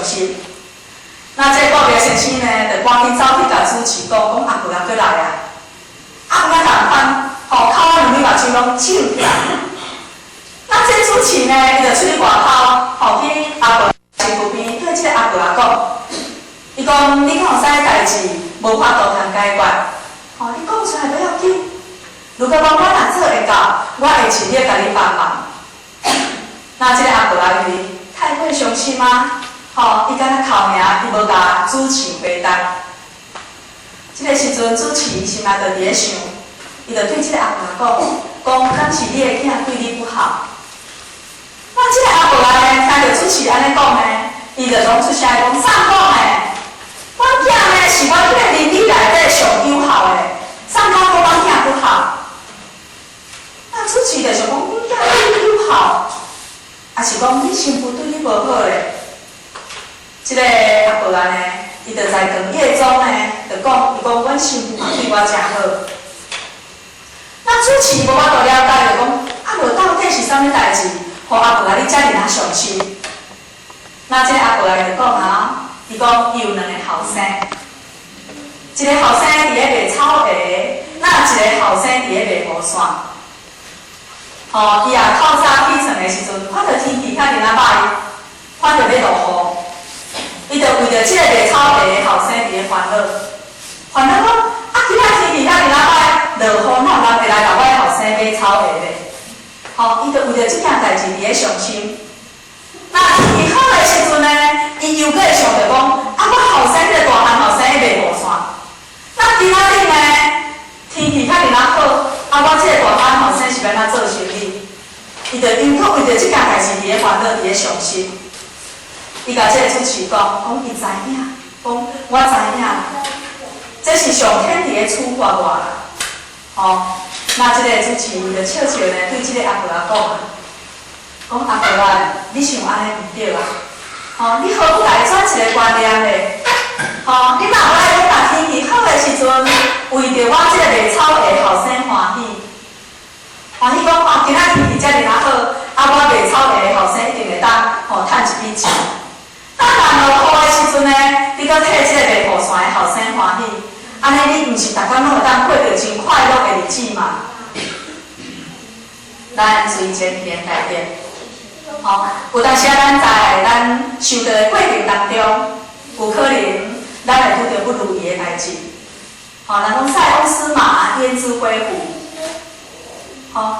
心。那這個顧名先生呢，就趕緊走去共主持講，講阿婆仔閣來啊！啊，毋共款，吼，哭啊兩蕊目睭攏腫起來。那這主持呢，伊就出去外口，吼，去阿婆身軀邊，對這個阿婆仔講，伊講你敢有啥代誌無法度通解決？吼，你講出來不要緊。如果講我若做會到，我會盡力共你幫忙。那這個阿婆仔因為太過傷心啊，吼，伊敢若哭爾，伊無共主持回答。這個時陣，主持心內就佇咧想，伊就對這個阿婆講，講敢是你的囝對你不好？那這個阿婆仔呢，聽著主持按呢講呢，伊就攏出聲講，啥講的？阮囝呢是阮這個鄰里內底上友好的，啥講講阮囝不好？那主持就想講，阮囝對你友好，抑是講你新婦對你無好咧？這個阿婆仔呢，伊就在哽咽中呢，就講，伊講阮新婦嘛對我誠好。那主持無法度了解，就講，啊無到底是啥物代誌，予阿婆仔你遮爾仔傷心？那這個阿婆仔就講啊，伊講伊有兩個後生，一個後生佇咧賣草鞋，那一個後生佇咧賣雨傘。吼，伊也透早起床的時陣，看著天氣遐爾仔歹，看著欲落雨，伊就為著這個賣草鞋的後生佇咧煩惱，煩惱講啊，今仔天氣遐爾仔歹，落雨哪有人會來共我的後生買草鞋咧？吼，伊就為著這件代誌佇咧傷心。那天氣好的時陣呢，伊又閣會想著講，啊，我後生這個大漢後生咧賣雨傘，那今仔日呢，天氣遐爾仔好，啊，我這個大漢後生是欲按怎做生意？伊就又閣為著這件代誌佇咧煩惱，佇咧傷心。伊共這個主持講，講伊知影，講我知影，這是上天佇咧處罰我啦。吼，那這個主持伊就笑笑呢，對這個阿婆仔講啊，講阿婆仔，你想按呢毋對啊？吼，你何不共伊轉一個觀念咧？吼，你若無愛講，若天氣好的時陣，為著我這個賣草鞋後生歡喜，歡喜講哦，今仔天氣遮爾仔好，啊，我賣草鞋的後生一定會當吼趁一筆錢。當若落雨的時陣呢，你閣替這個賣雨傘的後生歡喜，按呢你毋是逐工攏會當過著真快樂的日子嗎？咱隨前變改變，吼，有當時啊，咱在咱修道的過程當中，有可能咱會拄著不如意的代誌。吼，人講塞翁失馬，焉知非福。吼。